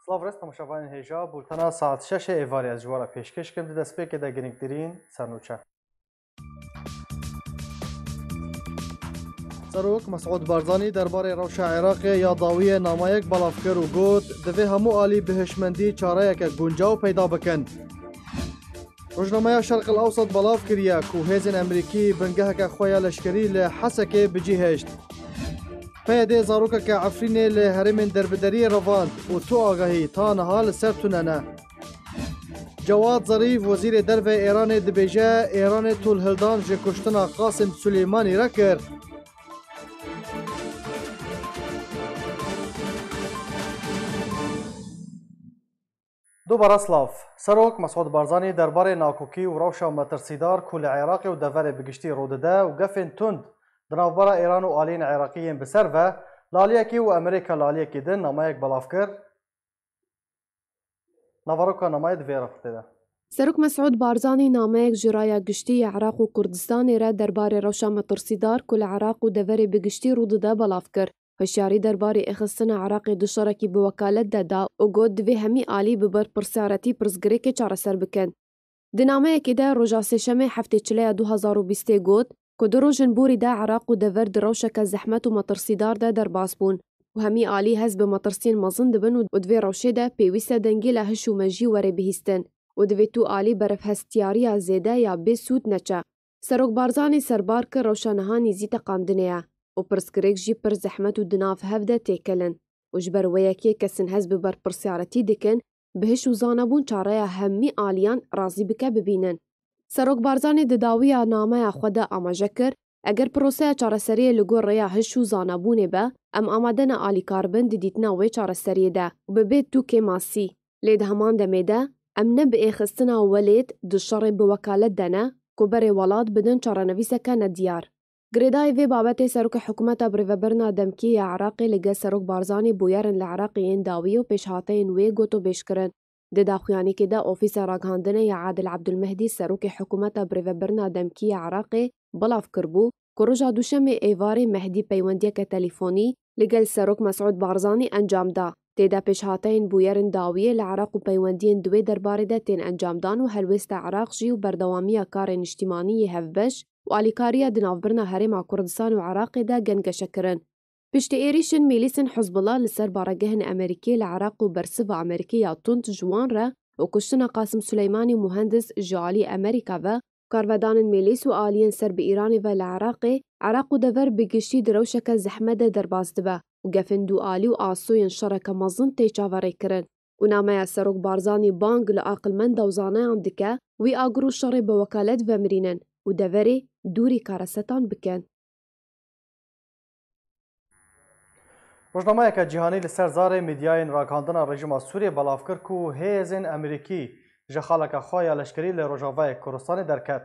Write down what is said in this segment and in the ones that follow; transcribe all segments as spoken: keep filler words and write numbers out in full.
Silav rêz temaşevanên hêja, bultena saet şeşê êvarê ez ji we re pêşkêş kim, di destpêkê de girîngtirîn sernûçe. Serok Mesûd Barzanî derbarê rewşa Iraqê ya dawiyê nameyek belav kir û got, divê hemû alî bi hişmendî çareyeke guncaw peyda bikin. Rojnameya Şerq El Ewsat belav kiriye ku hêzên Amerîkî bingeheke xwe ya leşkerî li Hesekê bi cî hişt. P Y D zarokeke Efrînê li herêmên derbideriyê revand û tu agahî ta niha li ser tune ne. Cewad Zarîf, Wezîrê Derve Êranê dibêje, Êranê tolhildan ji kuştina Qasim Suleymanî re kir. Dubara silav. Serok Mesûd Barzanî derbarê nakokî û rewşa metirsîdar ku li Iraqê û deverê bi giştî rû dide û gefên tund di navbera Îran û aliyên Iraqî yên bi ser ve li aliyekî û Amerîka li aliyekî din nameyek belav kir. Naveroka nameyê di vê raportê de. Serok Mesûd Barzanî nameyek ji Raya Giştî ya Iraq û Kurdistanê re derbarê rewşa metirsîdar ku li Iraq û deverê bi giştî rû dide belav kir. Hişyarî derbarê êxistina Iraqê di şerekî bi wekalet de da û got, divê hemî alî bi berpirsyarîtî pirsgirêkê çareser bikin. Di nameyekê de roja Sêşemê heftê çileya du hezar û bîstê got ku du roj in borî de Iraq û dever di rewşeke zehmet û metirsîdar de derbas bûn û hemî alî hest bi metirsiyên mezin dibin û divê rewşê de pêwîst e dengê la hiş û mejî were bihîstin û divê tu alî berevhestiyariya zêde ya bê sûd neçe. Serok Barzanî serbar kir rewşa niha nîzî teqandinê ye û pirsgirêk jî pir zehmet û di nav hev de têkelin û ji ber wê yekê kesên hest bi berpirsiyarîtî dikin, bi hiş û zanebûn çareya hemî aliyan razî bike bibînin. Serok Barzanî di dawiya nameya xwe de amaje kir, eger proseya çareseriyê li gor rêya hiş û zanebûnê be, em amade ne alîkar bin di dîtina wê çareseriyê de û bi bê tu kêmasî. Lê di heman demê de em ne bi êxistina welêt di şerê bi wekalet de ne ku berê welat bidin çarenivîseke nediyar. Girêdayî vê babetê Serokê Hikûmeta Birêvebirina Demkî ya Iraqê li gel Serok Barzanî bûyerin li Iraqê yên dawî û pêşhateyên wê gotûbêj kirin. Di daxuyaniyekê de Ofîsa Ragihandinê ya Adil Abdulmehdi Serokê Hikûmeta Birêvebirina Demkî ya Iraqê belav kiribû ku roja Duşemê êvarê Mehdî peywendiyeke telîfonî li gel Serok Mesûd Barzanî encam da. Tê de pêşhateyên bûyerên dawiyê li Iraq û peywendiyên di wê derbarê de tên encamdan û helwêsta Iraq jî û berdewamiya karê niştîmanî yê hevbeş û alîkariya di navbirina Herêma Kurdistan û Iraqê de gen geşekirin. Piştî êrîşên mîlîsên Hizbullah li ser baregehên Amerîkî li Iraq û bersiva Amerîkî ya tund ji wan re û kuştina Qasim Suleymanî muhendis ji alî Amerîka ve, karvedanên mîlîs û aliyên ser bi Îranê ve li Iraqê, Iraq û dever bi giştî di rewşeke zehmet de derbas dibe û gefên dualî û asoyên şereke mezin tê çaverêkirin. Û nameya Serok Barzanî bang li aqilmenda û zanayan dike, wî agir û şerê bi wekalet vemirînin û deverê dûrî karesetan bikin. Rojnameyeke cîhanî li ser zarê medyayên ragihandina rejîma Sûriyê belav kir ku hêzên Amerîkî ji xaleke xwe ya leşkerî li Rojavayê Kurdistanê derket.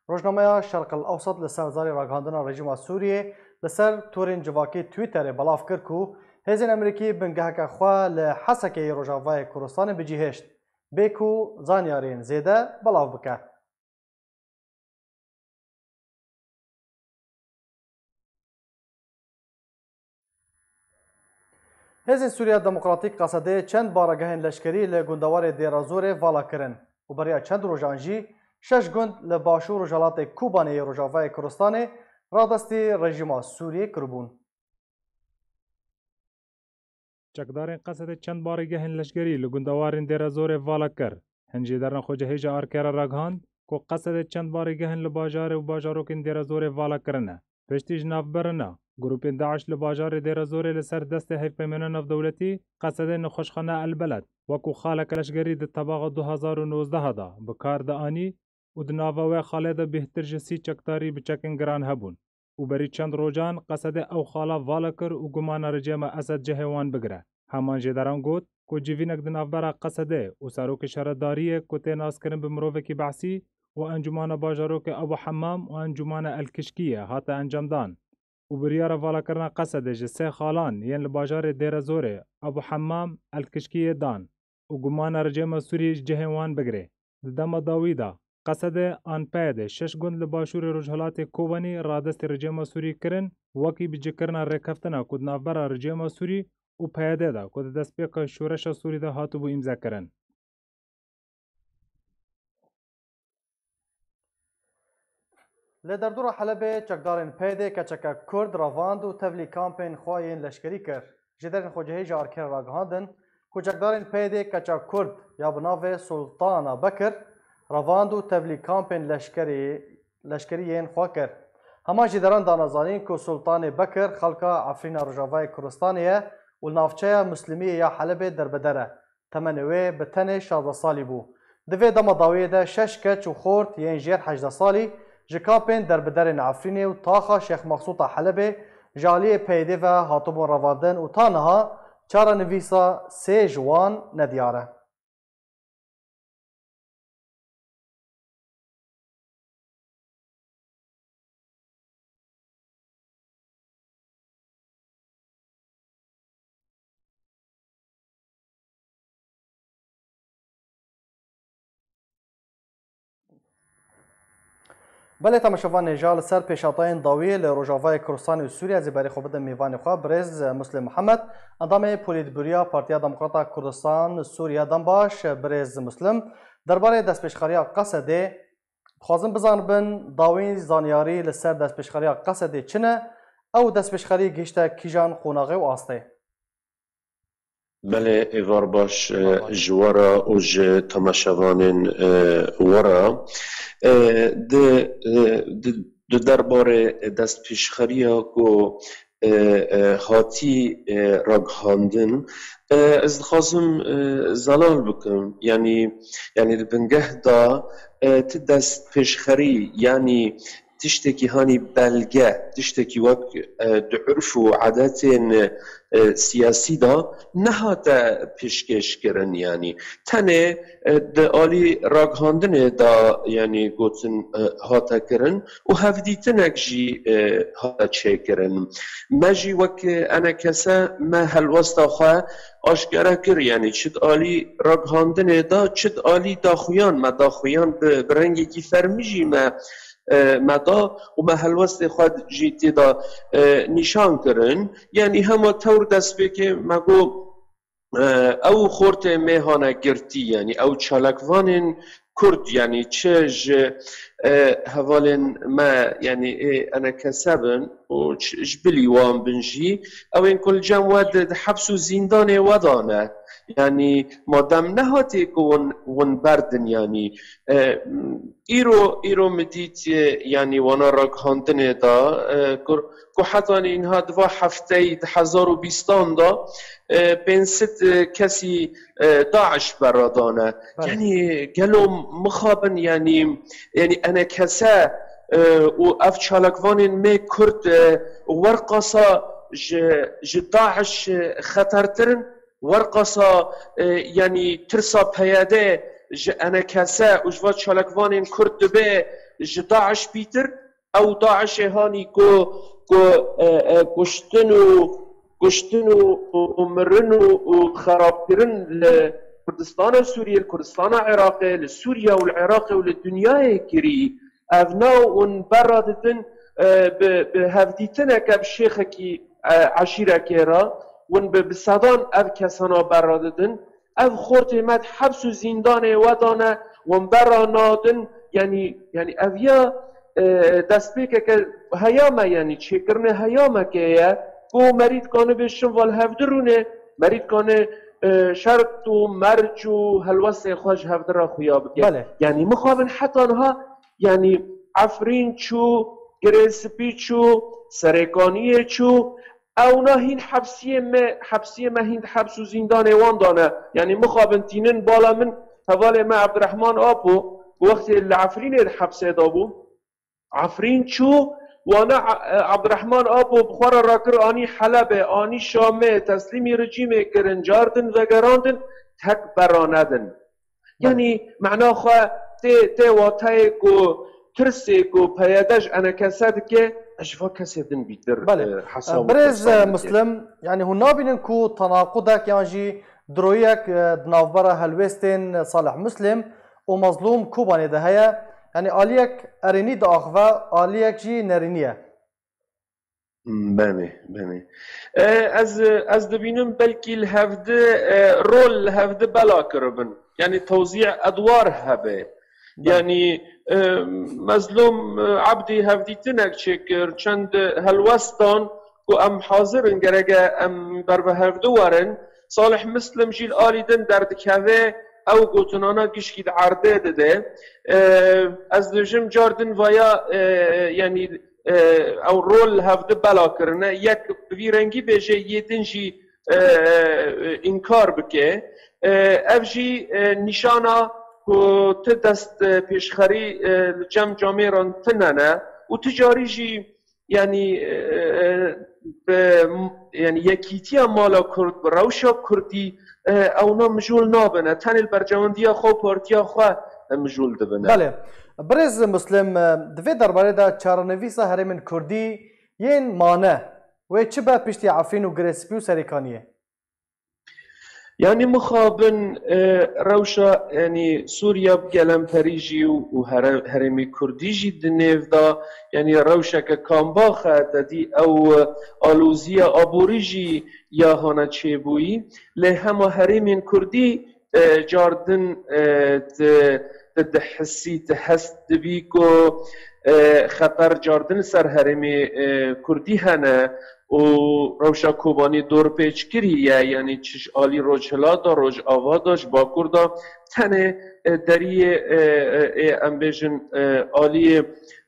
Rojnameya Şerq el Ewsat li ser zarê ragihandina rejîma Sûriyê li ser torên civakî Twitterê belav kir ku hêzên Amerîkî bingeheke xwe li Hesekê yê Rojavayê Kurdistanê bi cî hêşt, bê ku zanyariyên zêde belav bike. Hêzên Sûriya Demokratîk Qesedê çend baregehên leşkerî li gundewarê Dêra Zorê vala kirin û beriya çend rojan jî şeş gund li başûr rojhilatê Kobanê yê Rojavayê Kurdistanê radestî rejîma Sûriyê kiribûn. Çekdarên Qesedê çend barîgehên leşkerî li gundewarên Dêrezorê vala kir. Hin jêderên xwecihêja Arkera ragihand ku Qesedê çend barîgehên li bajarê û bajarokên Dêrezorê vala kirine. Piştî ji nav birina, grûpên DAIŞ li bajarê Dêrezorê li ser destê hevpeymanên navdewletî Qesedê nexweşxana El Beled wekû xaleke leşkerî di tebaxa du hezar û nozdeh de bi kar dianî û di nava wê xalê de bêhtir ji sî çekdarî bi çekên giran hebûn û berî çend rojan Qesedê ew xala vala kir û gumana rejîma Esed cihê wan bigire. Heman jêderan got ku civînek di navbera Qesedê û serokê şaredariyê ku tê naskirin bi mirovekî Behsî û Encûmana Bajarokê Ebû Hemam û Encûmana El Kişkiyê hate encamdan û biryara valakirina Qesedê ji sê xalan yên li bajarê Dêrezorê, Ebû Hemam, El Kişkiyê dan û gumana rejîma Sûriyê ji cihê wan bigirê. Di dema dawî de Qesedê an PYDê şeş gund li başûrê rojhilatê Kobanî radestê rejîma Sûrî kirin, wekî bicihkirina rêkeftina ku di navbera rejîma Sûrî û P Y D de ku di destpêka şoreşa Sûrî de hatibû îmzekirin. Li derdora Helebê çekdarên P Y D keçeke Kurd revand û tevlî kampên xwe yên leşkerî kir. Jêderên xwecihî ji Arkerê ragihandin ku çekdarên P Y D keça Kurd ya bi navê Sultana Bekir revand û tevlî kampên leşkerî, leşkerî yên xwe kir. Hema jêderan dane zanîn ku Sultanê Bekir xelka Efrîna Rojavayê Kurdistanê ye û li navçeya Muslimiyê ya Helebê derbeder e. Temenê wê bi tenê şazdeh salî bû. Di vê dema dawiyê de şeş keç û xort yên jêr hejdeh salî ji kampên derbiderên Efrînê û taxa Şêx Mexsûta Helebê ji aliyê P Y D ve hatibûn revandin û ta niha çarenivîsa sê ji wan nediyar e. Belê, temaşevanên hêja, li ser pêşhatayên dawiyê li Rojavayê Kurdistanê û Sûriye ez ê berê xwe bidim mêvanê xwe, birêz Muslim Mihemed, endamê Polîtbûroya Partiya Demokrata Kurdistan Sûriye. Dem baş, birêz Muslim. Derbarê destpêşxeriya Qesedê, dixwazin bizanibin, dawîn zanyarî li ser destpêşxeriya Qesedê çi ne? Ew destpêşxerî gihişte kîjan qonaxê û astê? Belê, êvar baş, e, Êvar baş. Ji we re û ji temaşevanên, e, we re. E, di, e, di, di derbarê destpêşxeriya ku, e, e, hatî, e, ragihandin, e, ez dixwazim, e, zelal bikim. Yanî, yanî di bingeh de, e, ti destpêşxerî, yanî tiştekî hanî belge, tiştekî wek, e, di urf û edetên, e, siyasî de nehate pêşkêş kirin, yanî tenê, e, di alî ragihandinê de, yanî gotin, e, hate kirin û hevdîtinek jî, e, hate çêkirin. Me jî wek, e, enekese me helwesta xwe aşkere kir, yanî çi di alî ragihandinê de, çi di alî daxuyan, me daxuyan bi, bi rengekî fermî jî me, e, me da û me helwestê xwe jî tê de, e, nîşan kirin. Yanî hema tewr destpêkê me got, e, ew xortê mêhane girtî, yanî ew çalakvanên Kurd, yanî çi ji, e, hevalên me, yanî ê enekese bin û ç-, ji bilî wan bin jî, ew ên ku li cem we di, di heps û zîndanê we de ne. Yanî madem nehatê ku win, win berdin, yanî, e, îro, îro min dît, e, yanî wana ragihandinê de, e, ku, ku heta niha di va hefteyî di hezar û bîstan de, e, pênc sed, e, kesî, e, DAIŞ beradane. Belê. Yanî gelo mixabin, yanî, yanî enekese, e, û ev çalakvanên me Kurd, e, werqasa ji, ji DAIŞ, e, xetertir in, werqasa, e, yanî tirsa P Y D ji enekese û ji va çalakvanên Kurd dibe ji DAIŞ pîtir. Ew DAIŞê hanî ku, ku, e, e, kuştin û, kuştin û, û, û mirin û, û xerabkirin li Kurdistana Sûriyê, li Kurdistana Iraqê, li Sûriye û li Iraqê û li dinyayê kirî, ev nav hûn berra didin, e, bi, bi hevdîtineke bi şêxekî, e, eşîrekê re, hûn bi, bi sedan ev kesana berra didin. Ev xortê me di heps û zîndanê we dane, wan berra nadin, yanî, yanî ev ya, e, destpêkeke heya me, yanî çêkirinê heya me ke ye, ku merî dikane bê şin val hevdi rûnê, merî dikane, e, şert û merc û helwestê xwe ji hevdi re xuya bike. Belê. Yanî mixabin heta niha, yanî Efrîn çû, Girê Spî çû, Serêkaniyê çû, Ewna hîn hepsiyê me, hepsiyê me hîn di heps û zîndanê wan de ne. Yanî mixabin tînin bala min, hevalê me Ebdirehman Apo, ku wextê li Efrînê di hepsê de bû, Efrîn çû, wana, e, Ebdirehman Apo bi xwe re rakir, anî Helebê, anî Şamê, teslîmî rejîmê kirin, cardin vegerandin, tek berra nedin. Belê. Yanî mena xwe tê, tê wateyê ku tirsê ku P Y D ji enekese dike, ji va kesê din bîtir, Belê. e, hesab û Birêz, kirsan e, dike. Muslim, yanî hûn nabînin ku tenaqudek yan jî diroyek, e, di navbera helwêstên Salih Muslim û Mazlûm Kobanê de heye? Yanî aliyek erênî diaxive, aliyek jî nerînî ye. Benê, benê. E, ez, ez dibînim belkî li hevdi, e, rol li hevdi bela kiribin. Yani tewzî edwar hebe. Yani, e, Mezlûm, e, Ebdî hevdîtinek çêkir, çend helwestan ku em hazir in, gereke em ber bi hevdi werin. Salih Muslim jî li alî din derdikeve, ew gotinana gişkî di erdê dide. E, ez dibêjim car din vaya, e, yani, e, ew rol li hevdi bela kirine. Yek bi vî rengî bêje, yê din jî, e, e, înkar bike. E, ev jî, e, nîşana ku ti dest, e, pêşxerî, e, li cem camêran tine ne û ti carî jî, yani, e, e, bi, yani, yekîtiya mala Kurd, bi rewşa Kurdî, e, ewna mijûl nabine. Tenê li berjewendiya xwe û partiya xwe, e, mijûl dibine. Belê. Birêz Muslim, e, di vê derbarê de çarenivîsa herêmên Kurdî yên mane wê çi be piştî Efrîn û Girê Spî û Serêkaniyê? Yani mixabin, e, rewşa, yani Sûriya bi gelemperî jî û, û here-, herêmê Kurdî jî di nêv de, yani rewşeke kambaxe de dî ew, e, aloziya aborî jî ya hana çêbûyî. Lê hema herêmên Kurdî, e, cardin, e, di, di, dihisî, di hest dibî ku, e, xeter cardin ser herêmê, e, Kurdî hene û rewşa Kobanî dorpêçkirî ye, yani çi ji alî Rojhilat de, Rojava de, ji Bakur de, tenê, e, deriyê, e, e, ê, em bêjin, e, aliyê,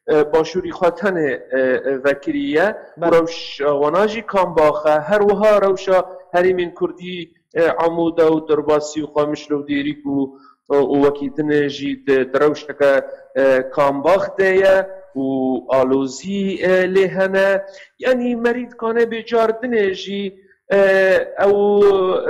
e, Başûrî xwe tenê, e, e, vekirî ye. Û Belê. Rewşa wana jî kambax e. Her wiha rewşa herêmên Kurdî, e, Amûda û Dirbasî û Qamişlo û Dêrîk û, û wekî dinê jî di, di rewşeke, e, kambax de ye û alozî, e, lê hene. Yanî merî dikane bê car dinê jî, e, ew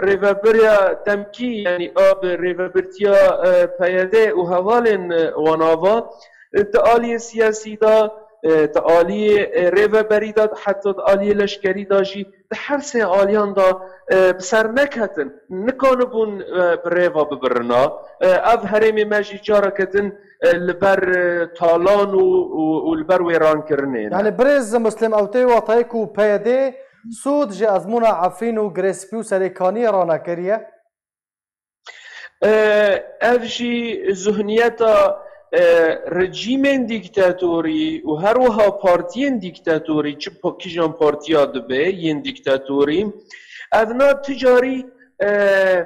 rêvebiriya demkî, yanî a bi rêvebirtiya, e, P Y D û hevalên, e, wan ava, e, di aliyê siyasî de, e, di aliyê, e, rêveberî de, heta di aliyê leşkerî de jî di her sê aliyan de, e, bi ser neketin, nikanibûn, e, bi rêva bibirina. E, ev herêmê me jî careke din, e, li ber, e, talan û, û, û li ber wêrankirinê ne. Yani birêz Muslim, ew tê watayê ku P Y D sûd ji ezmûna Efrîn û Girê Spî û Serêkaniyê ranekiriye? E, ev jî zihniyeta, e, rejîmên dîktatorî û her wiha partiyên dîktatorî, çi pa-, kîjan partiya dibe yên dîktatorî, evna ti carî, e,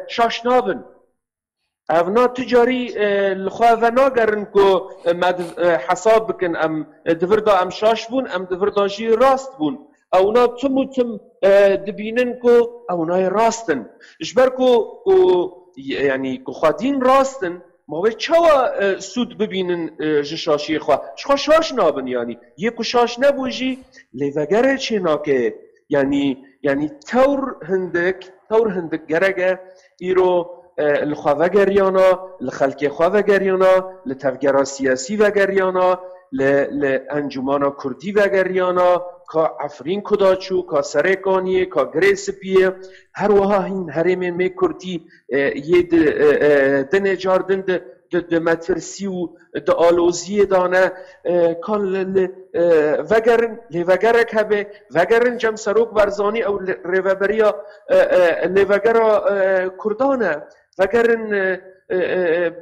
şaş nabin. Evna ti carî, e, li xwe venagerin ku, e, me di, e, hesab bikin, em, e, di vir de em şaş bûn, em di vir de jî rast bûn. Ewna tim û tim, e, dibînin ku ewnayê rast in. Ji ber ku, ku, yanî ku xwedîn rast in, ma wê çawa, e, sûd bibînin, e, ji şaşiyê xwe? Ji xwe şaş nabin yanî. Yê ku şaş nebû jî lêvegerê çênake. Yanî, yanî tewr hindik, tewr hindik gerek e îro, e, li xwe vegeriyana, li xelkê xwe vegeriyana, li tevgera siyasî vegeriyana, li, li encûmana kurdî vegeriyana, ka Efrîn kuda çû, ka Serêkaniyê, ka Girê Spiyê, her wiha hîn herêmên me kurdî, e, yê di, e, e, dinê car din di, di, di metirsî û di aloziyê de ne, e, ka li, li, e, vegerin, lêvegerek hebe, vegerin cem Serok Barzanî, ew li, rêveberiya, e, e, lêvegera, e, kurdan e. Vegerin, e, e, e,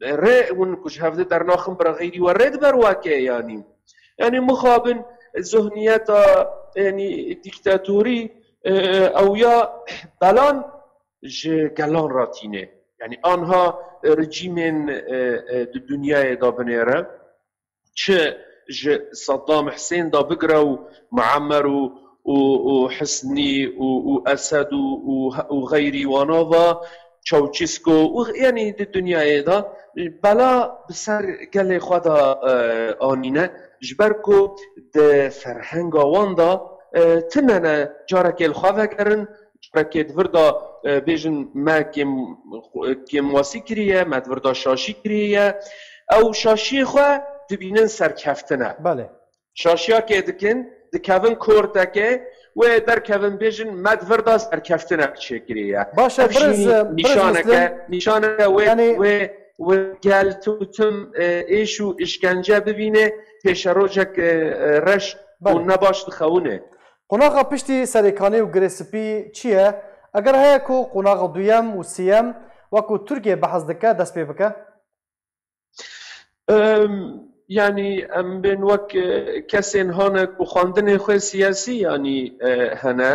e, rê hûn ku ji hevdi dernaxin bira xeyrî we rê diber weke, yanî. Yanî mixabin zihniyeta, yanî dîktatorî, e, e, ew ya belan ji gelan re tîne. Yanî anha rejîmên, e, e, di dinyayê de binêre, çi ji Saddam Husên de bigire û Muammer û, û, û Hisnî û, û Esed û, û, û xeyrî wana ve, Çawçîsko û, yanî di dinyayê de bela bi ser gelê xwe de, e, anîne. Ji ber ku di ferhenga wan de, e, tune ne, carekê li xwe vegerin, carekê di vir de, e, bêjin me kêm, kêmwasî kiriye, me di vir de şaşî kiriye. Ew şaşiyê xwe dibînin serkeftin e. Belê. Şaşiyakê dikin, dikevin kortekê, wê derkevin bêjin me di vir de serkeftinek çêkiriye. Baş e, Ev jî birêz, e, birêz nîşaneke, Muslim, nîşaneke wê, yanî wê, wê gel tu tim, e, êş û işkence bibîne, pêşerojek, e, e, reş Belê. û nebaş dixewine. Qonaxa piştî Serêkanî û Girê Spî çi ye? Eger heye ku qonaxa duyem û sêyem, wek ku Tirkiye behs dike, dest pê bike? Em, yanî em bên wek, e, kesên hane ku xwendinê xwe siyasî, yanî, e, hene,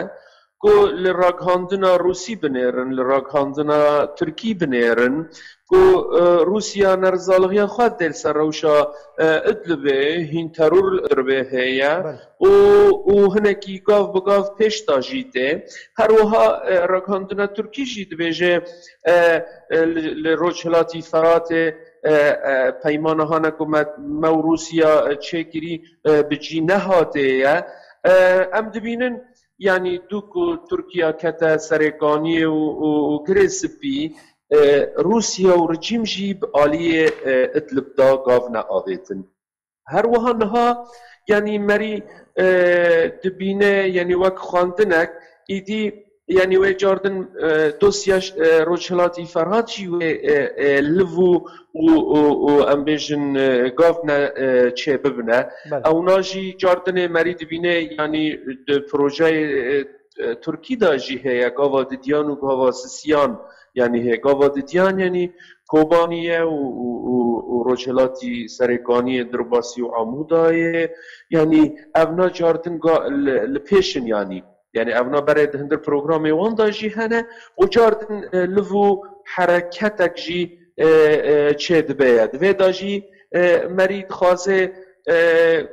ku li raghandina Rûsî binêrin, li raghandina Tirkî binêrin, ku, e, Rûsya nerizalixiya xwe dê li ser rewşa, e, Idlibê, hîn teror li Idlibê heye Belê. û, û hinekî gav bi gav pêş de jî tê. Her wiha, e, raghandina Tirkî jî dibêje, e, e, li, li Rojhilatî Feratê, e, e, peymana hane ku me, me û Rûsya, e, çêkirî, e, bi cî nehatê ye. E, em dibînin, yanî dû ku Tirkiya kete Serêkaniyê û, û, û Girê Spî, e, Rûsya û rejîm jî bi aliyê, e, Idlib de gav neavêtin. Her wiha niha, yanî merî, e, dibîne, yanî wek xwendinek, îdî, yanî wê cardin, e, dosya ş-, e, Rojhilatî Ferhat jî wê, e, e, liv û, û, û, û em bêjin, e, gav ne, e, çê bibine. Belê. Ewna jî cardinê merî dibîne, yanî di projeyê, e, e, Tirkî de jî heye, gava didiyan û gava sisiyan, yanî heye. Gava didiyan, yanî Kobanî ye û, û, û, û Rojhilatî Serêkaniyê, Dirbasî û Amûdayê. Yanî evna cardin ga-, li, li pêş in yanî. Yanî evna berê di hundir programê wan de jî hene û cardin, e, liv û hereketek jî, e, e, çê dibe ye. Di vê de jî, e, merî dixwaze, e,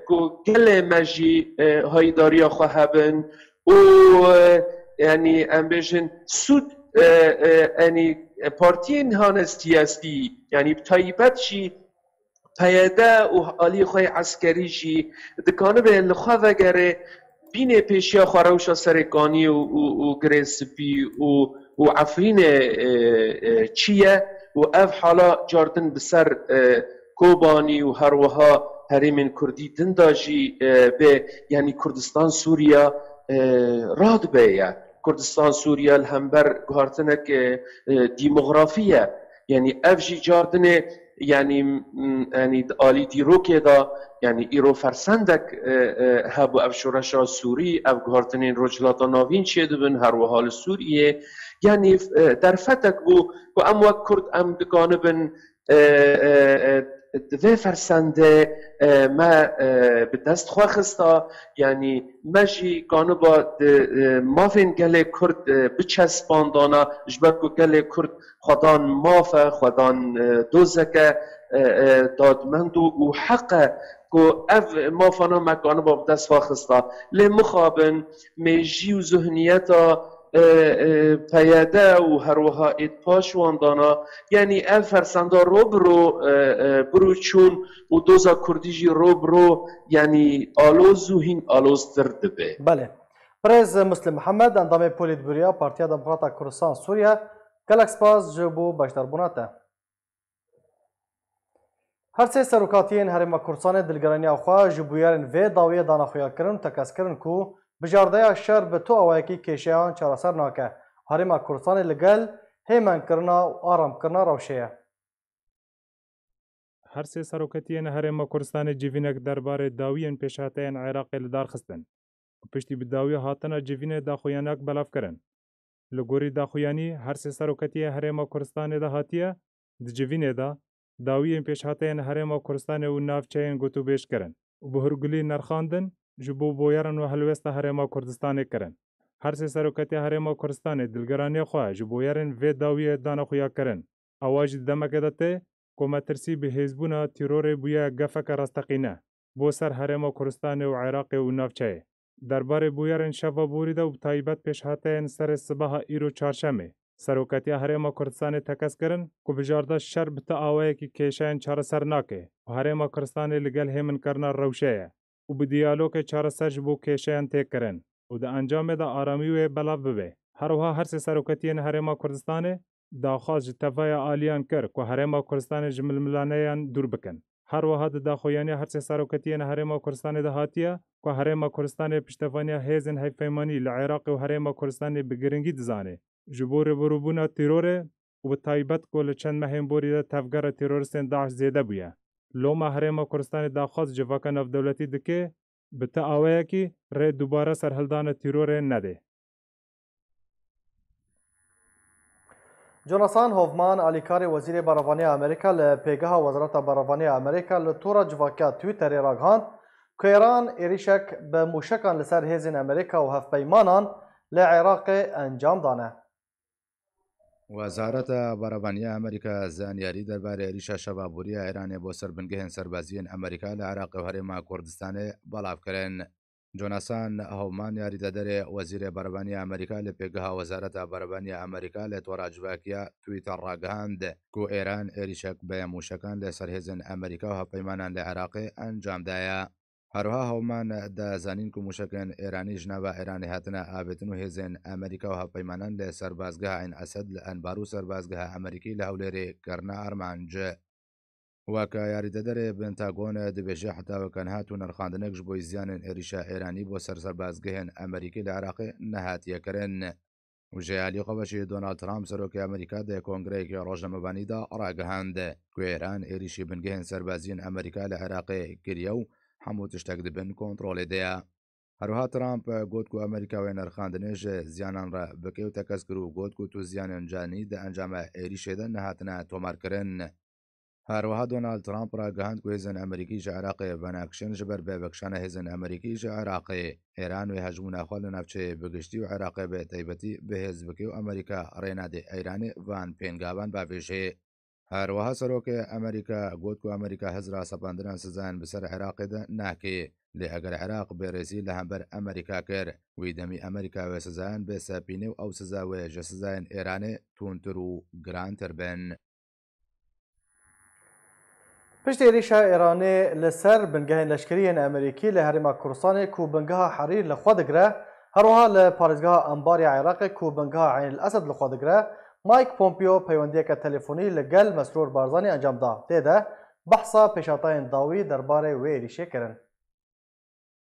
ku gelê me jî, e, hayîdariya xwe hebin û, e, yanî em bêjin sûd, e, e, yanî partiyên hane siyasî, yanî bi taybet jî P Y D û alî xwe yê eskerî jî dikanibe li xwe vegere bînê pêşiya xwe rewşa Serêkaniyê û, û, û Girê Spî û, û Efrînê, e, e, çi ye û ev hala cardin bi ser, e, Kobanî û her wiha herêmên Kurdî din de jî, e, bê, yanî Kurdistan Sûriya, e, radibe ye. Kurdistan Sûriya li hember guhartinek, e, e, demografî ye. Yanî ev jî cardinê, yanî, m, yanî di alî dîrokê de, yanî îro fersendek, e, e, hebû ev şoreşa Sûrî, ev guhartinên Rojhilata Navîn çêdibin, her wiha li Sûriyê. Yanî, e, derfetek bû ku em wek Kurd em dikanibin, e, e, e, di vê fersendê, e, me, e, bi dest xwe xista, yanî me jî kaniba di, e, mafên gelê Kurd, e, biçespandana, ji ber ku gelê Kurd xwedan maf e, xwedan, e, dozeke, e, e, dadmend û, û heq e ku ev mafana me kaniba bi dest xwe xista. Lê mixabin, mêjî û zihniyeta, e, e, P Y D û her wiha êd paş wan dana, yanî ev fersenda ro bi ro, e, e, bi rû çûn û doza Kurdî jî ro bi ro, yanî aloz û hîn aloztir dibe. Belê. Birêz Muslim Mihemed, endamê Polîtbûroya Partiya Demokrata Kurdistan Sûriye, gelek spas ji bo beşdarbûna te. Her sê serokatiyên Herêma Kurdistanê dilgeraniya xwe ji bûyerên vê dawiyê dane xuyakirin û tekez kirin ku bijardeya şer bi tu awayekî kêşeyan çareser nake. Herêma Kurdistanê li gel hêmenkirina û aramkirina rewşê ye. Her sê seroketiyên Herêma Kurdistanê civînek derbarê dawiyên pêşhateyên Iraqê li dar xistin û piştî bi dawî hatina civînê daxuyanek belav kirin. Li gorî daxuyanî, her sê seroketiyên Herêma Kurdistanê de hatiye, di civînê de dawiyên pêşhateyên Herêma Kurdistanê û navçeyên gotûbêj kirin û bi hûrgulî nirxandin ji bo bûyeran û helwesta Herêma Kurdistanê kirin. Her sê seroketiya Herêma Kurdistanê dilgeraniya xwe ji bûyerên vê dawiyê dane xuyakirin. Ewa jî di demeke de tê ku metirsî bi hêzbûna tîrorê bûye gefeke rasteqîne bo ser Herêma Kurdistanê û Iraqê û navçeyê. Derbarê bûyerên şeva borî de û bi taybet pêşhateyên serê sibeha îro çarşemê, Seroketiya Herêma Kurdistanê tekez kirin ku bijarda şer bi ti awayekî kêşeyên çareser nake û Herêma Kurdistanê li gel hêminkirina rewşê ye û bi diyalogê çareser ji bo kêşeyan tê kirin û di encamê de aramî wê belav bibe. Her wiha her sê seroketiyên Herêma Kurdistanê daxwaz ji tevaya aliyan kir ku Herêma Kurdistanê ji milmilaneyan dûr bikin. Her wiha di daxuyaniya her sê seroketiyên Herêma Kurdistanê de hatiye ku Herêma Kurdistanê piştevaniya hêzên hevpeymanî li Iraqê û Herêma Kurdistanê bi giringî dizane. Ji bo rêberûbûna tîrorê û bi taybet ku li çend mehên borî de tevgera tîroristên DAIŞ zêde bûye. Loma Herêma Kurdistanê daxwaz civaka navdewletî dike bi ti aweyekî rê dubare serhildana tîrorê nedê. Jonathan Hoffman, alîkarê Wezîrê Berevanî ya Amerîka li pêgeha Wezareta Berevanî ya Amerîka li tora civakiya Twitterê ragihand ku Îran êrîşek bi mûşekan li ser hêzên Amerîka û hevpeymanan li Iraqê encam dane. Wezareta Berevanî ya Amerîka zanyarî derbarê êrîşa şeva borî ya Îranê bo ser bingehên serbazî yên Amerîka li Iraqê û Herêma Kurdistanê belav kirin. Jonathan Hoffman, yarîdederê Wezîrê Berevanî ya Amerîka li pêgeha Wezareta Berevanî ya Amerîka li tora civakiya Twitter ragihand ku Îran êrîşek bi mûşekan li ser hêzên Amerîka û hevpeymanan li Iraqê encam daye. Herwiha Hoffman da zanîn ku mûşekên Îranî ji nava Îranê hatine avêtin û hêzên Amerîka û hevpeymanan li serbazgeha Eyn Esed li Enbar û serbazgeha Amerîkî li Hewlêrê kirine armanc. Weke yarîdederê Pentagon dibêje, heta weke niha tu nirxandinek ji bo ziyanên êrîşa Îranî bo ser serbazgehên Amerîkî li Iraqê nehatiye kirin. Û ji alî xwe ve jî Donald Trump, serokê Amerîka, di kongreyekê rojnamevanî de ragihand ku Îran êrîşî bingehên serbazî yên Amerîka li Iraqê kiriye û hemû tiştek di bin kontrolê de ye. Herwiha Trump got ku Amerîka wê nirxandinê ji ziyanan re bike û tekez kir û got ku tu ziyanên canî di encama êrîşê de nehatine tomarkirin. Herwiha Donald Trump ragihand ku hêzên Amerîkî ji Iraqê venekişin, ji ber bevekişana hêzên Amerîkî ji Iraqê, Îran wê hejmûna xwe li navçeyê bi giştî û Iraqê bi taybetî bi hêz bike û Amerîka rê nade Îranê van pêngavan bavêje. Herwiha serokê Amerîka got ku Amerîka hizra sepandinan sizayan bi ser Iraqê de nake, lê eger Iraq bêrêzî li hember Amerîka kir, wî demî Amerîka wê sizayan bi sepîne û ew siza wê ji sizayên Îranê tundtir û girantir bin. Piştî êrîşa Îranê li ser bingehên leşkerî yên Amerîkî li Herêma Kurdistanê ku bingeha Herîr li xwe digire, herwiha li parêzgeha Enbar ya Iraqê ku bingeha Eyn el Esed li xwe digire, Mike Pompeo peywendiyeke telefonî li gel Mesrûr Barzanî encam da. Tê de behsa pêşhatayên dawî derbarê wê êrîşê kirin.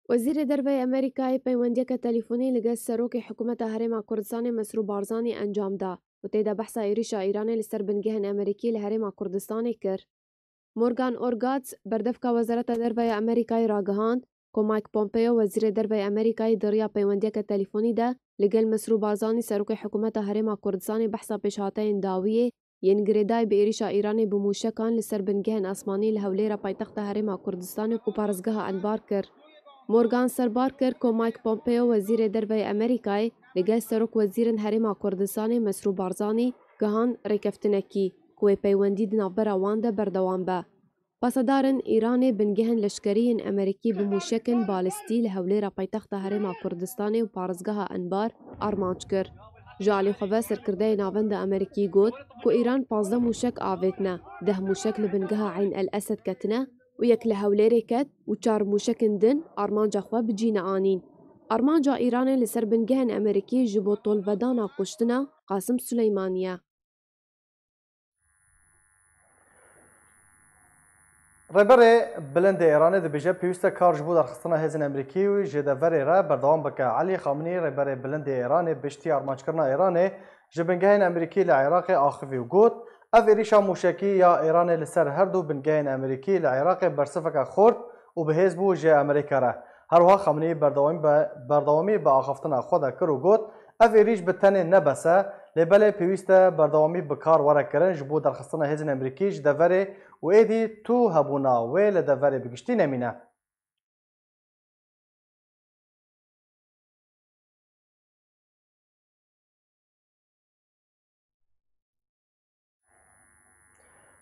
Wezîrê Derve yê Amerîkayê peywendiyeke telefonî li gel Serokê Hikûmeta Herêma Kurdistanê Mesrûr Barzanî encam da û tê de behsa êrîşa Îranê li ser bingehên Amerîkî li Herêma Kurdistanê kir. Morgan Orgatz, berdevka Wezareta Derve ya Amerîkayê ragihand ku Mike Pompeo, Wezîrê Derve yê Amerîkayê, di riya peywendiyeke telefonî de li gel Mesrûr Barzanî, Serokê Hikûmeta Herêma Kurdistanê, behsa pêşhateyên dawiyê yên girêdayî bi êrîşa Îranê bi mûşekan li ser bingehên asmanî li Hewlêra paytexta Herêma Kurdistanê û parêzgeha Enbar kir. Morgan serbar kir ku Mike Pompeo, Wezîrê Derve yê Amerîkayê, li gel Serokwezîrên Herêma Kurdistanê Mesrûr Barzanî gihan rêkeftinekî ku wê peywendî di navbera wan de berdewam be. Pasedarên Îranê bingehên leşkerî yên Amerîkî bi mûşekên balistî li Hewlêra paytexta Herêma Kurdistanê û parêzgeha Enbar armanc kir. Ji alî xwe ve serkirdeyê navenda Amerîkî got ku Îran pazdeh mûşek avêtine, deh mûşek li bingeha Eyn el Esed ketine û yek li Hewlêrê ket û çar mûşekên din armanca xwe bi cî neanîn. Armanca Îranê li ser bingehên Amerîkî ji bo tolvedana kuştina Qasim Suleymanî ye. Rêberê Bilind ê Îranê dibêje, pêwîst e kar ji bo derxistina hêzên Amerîkî û ji deverê re berdewam bike. Elî Xamenî, rêberê Bilind ê Îranê, piştî armanckirina Îranê ji bingehên Amerîkî li Iraqê axivî û got, ev êrîşa mûşekî ya Îranê li ser her du bingehên Amerîkî li Iraqê bersiveke xurt û bi hêz bû ji Amerîka re. Her wiha Xamenî berdewamî bi, berdewamî bi axaftina xwe de kir û got, ev êrîş bi tenê ne bes e, lê belê pêwîst e berdewamî bi kar were kirin ji bo derxistina hêzên Amerîkî ji deverê û êdî tu hebûna wê li deverê bi giştî nemîne.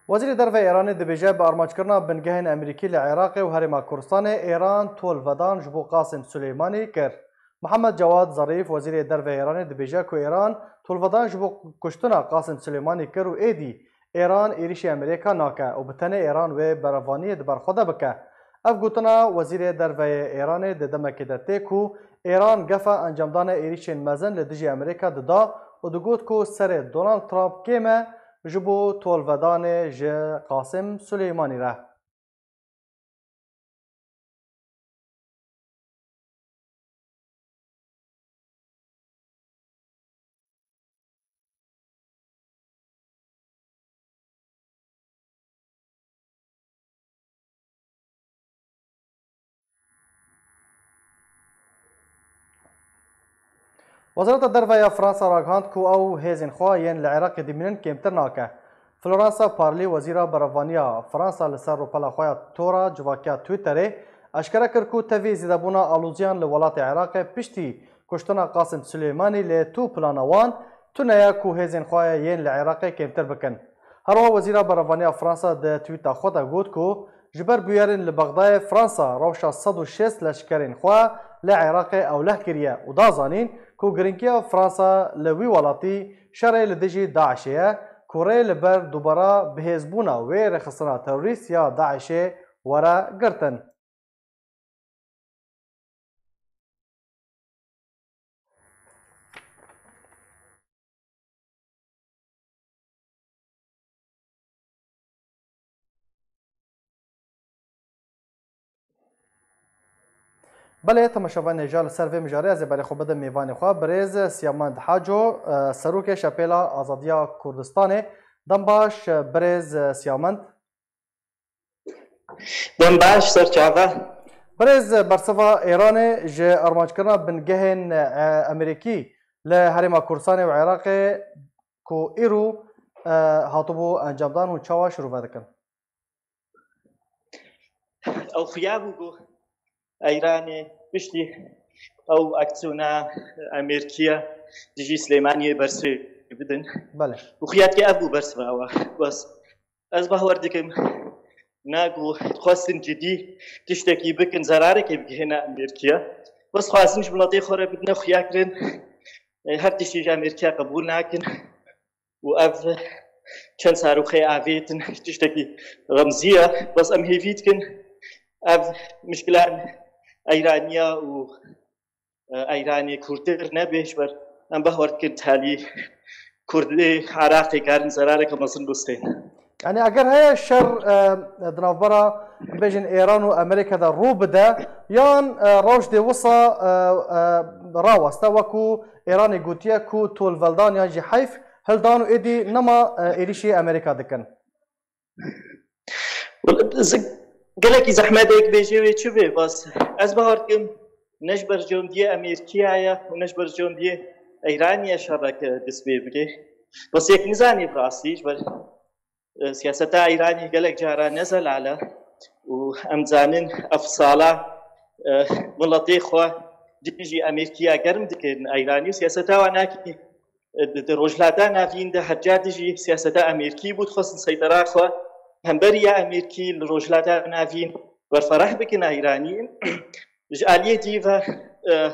Wezîrê Derve Îranê dibêje, bi armanckirina bingehên Amerîkî li Iraqê û Herêma Kurdistanê, Îran tolvedan ji bo Qasim Suleymanî kir. Mihemed Cewad Zarîf, Wezîrê Derve Îranê, dibêje ku Îran tolvedan ji bo kuştina Qasim Suleymanî kir û êdî Îran êrîşî Amerîka nake û bi tenê Îran wê berevaniyê di ber xwe de bike. Ev gotina Wezîrê Derve yê Îranê di demekê de tê ku Îran gefa encamdana êrîşên mezin li dijî Amerîka dida û digot ku serê Donald Trump kêm e ji bo tolvedanê ji Qasim Suleymanî re. Wezareta Derve ya Fransa ragihand ku ew hêzên xwe yên li Iraqê dimînin kêmtir nake. Florence Parly, wezîra berevaniya Fransa, li ser rûpela xwe ya tora civakiya Twitterê eşkere kir ku tevî zêdebûna alûziyan li welatê Iraqê piştî kuştina Qasim Silêmanî lê tu plana wan tune ye ku hêzên xwe yên li Iraqê kêmtir bikin. Her wiha wezîra berevaniya Fransa di twîta xwe de got ku ji ber bûyerên li Bexdayê Fransa rewşa sed û şêst leşkerên xwe li Iraqê ewleh kiriye û da zanîn ku girîngiya Fransa li wî welatî şerê li dijî DAIŞê ye ku rê li ber dubara bihêzbûna wê rêxistina terorîst ya DAIŞê were girtin. Belê, temaşevanên hêja, li ser vê mijarê ez ê berê xwe bidim mêvanê xwe, birêz Siyamend Haco, e, serokê Şepêla Azadiya Kurdistanê. Dem baş, e, birêz, e, Siyamend. Dem baş, serçava. Birêz, bersiva Êranê ji armanckirina bingehên, e, Amerîkî li Herêma Kurdistanê û Iraqê ku îro, e, hatibû encamdan, hûn çawa şirove dikin? Ew xuya bû ku Îranê piştî ew aksiyona Amerîkiya dijî Silêmaniyê bersivê bidin. Belê. Û xuya dike ev bû bersiva ew. Bes ez bawer dikim, na ku xwestin cidî tiştekî bikin, zerarekê bigihêne Amerîkiya. Bes xwestin ji welatê xwe re bidine xuya kirin, e, her tiştî ji Amerîkiya qebûl nakin. Û ev çend saroxê avêtin tiştekî remzî ye. Bes em hêvî dikin ev mişkilan Eyraniya û, e, Eyranê kûrtir nebe, ji ber em bawer dikin talî Kurdê Iraqê karin zerareke mezin bistên. Yani eger heye şer, e, di navbera, em bêjin, Êran û Amerîka de rû bide, yan, e, rewş dê wisa, e, e, raweste, wekû Êranê gotiye ku tolveldan yan jî heyf hildan û êdî nema, e, êrîşî Amerîka dikin? Gelekî zehmet e bêjê wê çi bê, bas ez bawer dikim ne ji ber cewndiyê Amerîkiya ye û ne ji ber cewndiyê Eyraniye şerek, e, dest pê bike. Bas yek nizanî bi rastî, ji ber e, siyaseta Îranê gelek cara ne zelal e û em dizanin ev sala, e, miletê xwe dijî Amerîkiya germ dikin. Îranî û siyaseta wan nakî, e, di, di Rojhilata Navîn de her ca dijî siyaseta Amerîkî bû, dixwestin seytera xwe hemberî ya Amerîkî li Rojhilata Navîn berfereh bikin Îranî. Ji aliyê dî ve, e,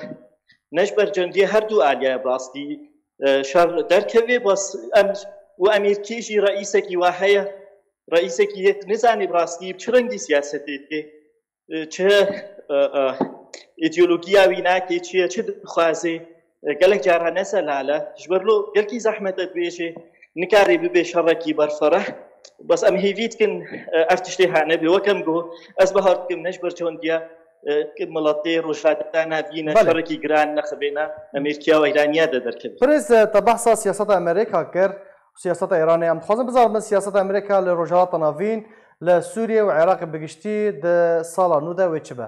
ne ji ber cendiyê her du aliye bi rastî, e, şer derkevê, bas em û Amerîkî jî reîsekî wa heye, reîsekî yek nizanî bi rastî bi çi rengî siyasetê dike, e, çi, e, e, îdeologiya wî nake, çi ye, çi dixwaze, e, gelek cara ne zelal e. Ji ber lo gelkî zehmet e dibêje, nikare bibe şerekî berfereh. Bas em hêvî dikin, e, ev tiştê hene bê. Wek em got, ez bahar dikim ne ji ber çondiya, e, miletê Rojhilata Navîn e, Belê. şerekî giran nexibêne Amerîkiya û Îraniya de derkeve. Birêz, e, te behsa siyaseta Amerîka kir, siyaseta Îranê. Em dixwazin bizanin siyaseta Amerîka li Rojhilata Navîn, li Sûriye û Iraqê bi giştî di sala nû de wê çi be?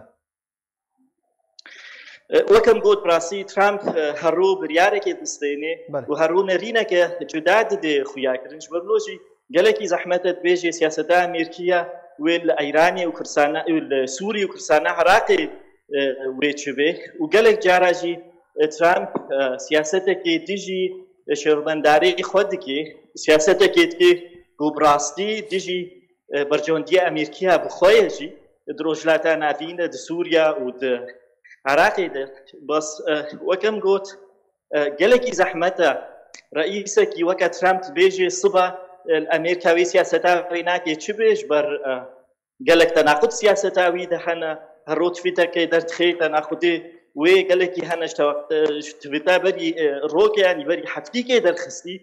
E, wek em got, bi rastî Trump, e, her rû biryarekê distêne Belê. û her rû nerîneke cuda didê xuya kirin. Ji ber wilo jî gelekî zehmet e dibêjê siyaseta Amerîkiya wê li Îranê û Kurdistana, û li Sûrî û Kurdistana Iraqê, e, wê çi bê. Û gelek cara jî, e, Trump, e, siyasetekê dijî, e, şêwirmendarê xwe dike, siyasetekê dike ku bi rastî dijî e, berjewendiyê Amerîkiya bi xwe ye jî, di Rojhilata Navîn de, di Sûriya û di Iraqê de. Bas, e, wek em got, e, gelekî zehmet e reîsekî weke Trump dibêje siba, e, li Amerîka wê siyaseta wê nake çi bê, ji ber, e, gelek tenaqud siyaseta wî de hene, her roj twîtekê derdixê, tenaqudê wê gelekî hene, ji te-, e, ji twîta berî, e, rokê, yanî berî heftîkê derxistî.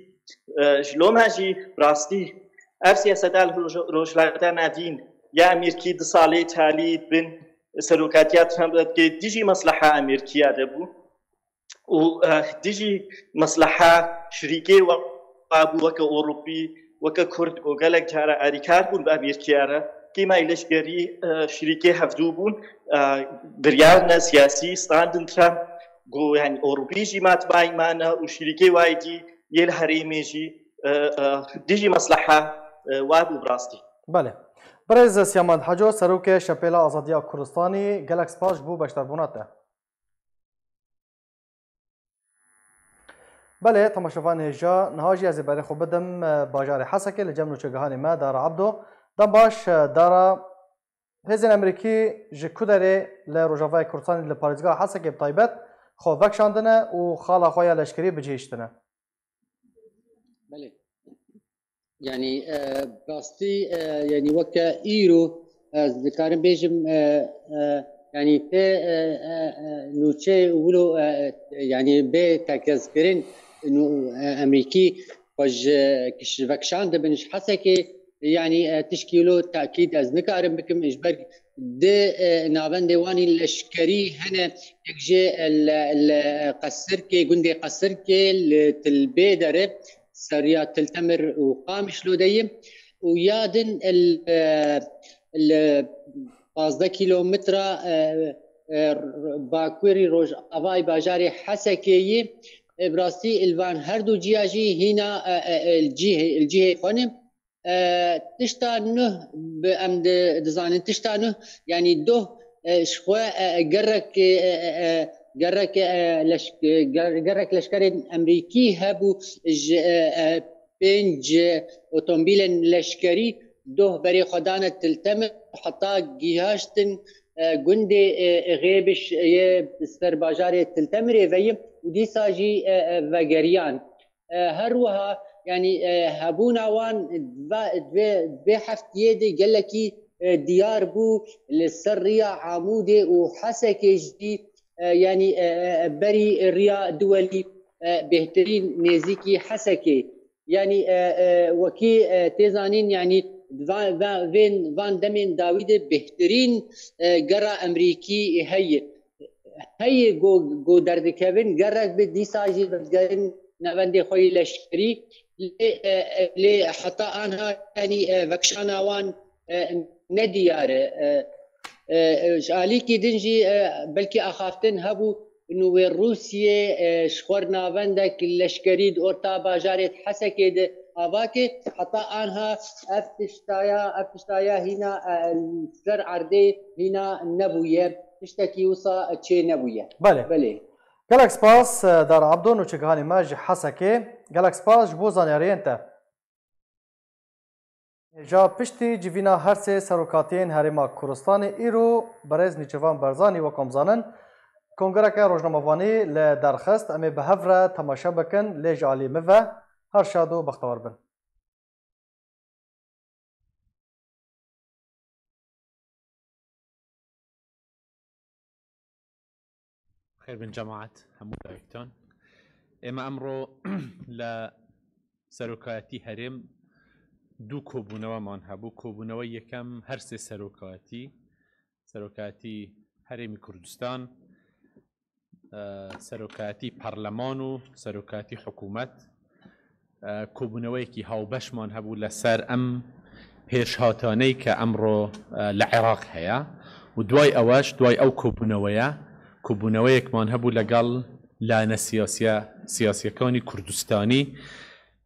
E, ji loma jî bi rastî ev siyaseta li Roj-, Rojhilata Navîn ya Amerîkî du salê talî di bin serokatiya Trump de dike dijî mesleha Amerîkiya de bû û, e, dijî mesleha şirîkê we bû weke Ewropî, weke Kurd û gelek cara alîkar bûn bi Amerîkiya re. Tîma leşkerî, e, şirîkê hevdû bûn, e, biryarine siyasî standin Trump Go, yani, Ewropî jî matbay mane û şirîkê wayî dî yê li herêmê jî, e, e, dijî mesleha, e, wa bû bi rastî. Belê. Birêz Siyamend Heco, Serokê Şepêla Azadiya Kurdistanî, gelek spas ji bo beşdarbûna te. Belê, temaşevanê hêja, niha jî ez ê berê xwe bidim, e, bajarê Hesekê, li cem nûçegihanê me, Dara Abdo. Dem baş, e, Dara, hêzên Amerîkî ji ku derê li Rojavayê Kurdistanê li parêzgeha Hesekê bi taybet xwe vekişandine û xala xwe ya leşkerî bicihiştine? Belê. Yani, e, rastî, e, yani weke îro ez dikarim bêjim, e, e, yani pê, e, e, e, nûçe wilo, e, e, yani bê tekezkirin nû-, e, Amerîkî xwe ji kiş-, vekişan dibin ji Hesekê, yani, e, tişkî wilo tekîd ez nikarim bikim, ji ber di, e, navendê wanî leşkerî hene, yek jê, e, li, li Qesirkê, gundê Qesirkê, li Tilbê dere, seriya Tiltemir û Qamişlo de ye. Û ya din, e, li, e, li pazdeh kîlometra, e, e, bakurî rojavayê bajarê Hesekê ye. E, bi rastî li van her du ciya jî hîna, e, e, e, li cihê, li cihê xwe ne. E, tişta nuh bi em di-, dizanin, tişta nuh, yani doh, e, ji xwe, e, e, gerek, e, e, e, gerek, e, leş-, e, ger-, gerek leşkerên Amerîkî hebû ji, e, e, pênc otomobîlên leşkerî doh berê xwe dane Til Temir, heta gihaştin, e, gundê, e, e, Xêbiş yê ser bajarê Til Temirê ve ye û dîsa jî, e, e, vegeriyan. E, her wiha, yanî, e, hebûna wan va-, vê, vê heftiyê de gelekî, e, diyar bû li ser riya Amûdê û Hesekê jî, e, yanî, e, e, berî riya Duwelî, e, bêhtirîn nêzîkî Hesekê. Yanî, e, e, wekî, e, tê zanîn, yanî van, va-, vên, van demên dawî de bêhtirîn, e, gera Amerîkî heye. Heye ku, ku derdikevin, gerek bi dîsa jî vedigerin navendê xwe yê leşkerî. Lê, e, e, lê heta anha, yanî, e, vekişana wan, e, nediyar e. E, e, ji alîkî din jî, e, belkî axaftin hebû, nû wê Rûsiyê, e, ji xwe navendek leşkerî di orta bajarê Hesekê de ava ke, heta anha ev tiştaya, ev tiştaya hîna, e, ser erdê hîna nebûye, tiştekî wisa çê nebûye. Belê. Belê. Gelek spas, e, Dara Abdo, nûçegihanê me ji Hesekê. Gelek spas ji bo zanyariyên te. Hêja piştî civîna her sê serokatiyên Herêma Kurdistanê îro birêz Nîçirvan Barzanî, wek em zanin, kongreke rojnamevanî li derxist. Em ê bi hev re temaşe bikin, lê ji alî min ve her şad û bextewar bin. Xêr bin cemaet, hemû dayiktan. Ême emro li serokayetî herêm du kobûneweman hebû. Kobûnewe yekem her sê serokayetî, serokayetî Herêmî Kurdistan, e, serokayetî parleman û serokayetî hikûmet, e, kobûneweyekî hawbeşman hebû li ser em pêşhataneyê ke emro, e, li Iraq heye û duway ewe ji duway ew kobûneweya, kobûneweyekman hebû legal lane siyasiya, siyasiyekanî Kurdistanî,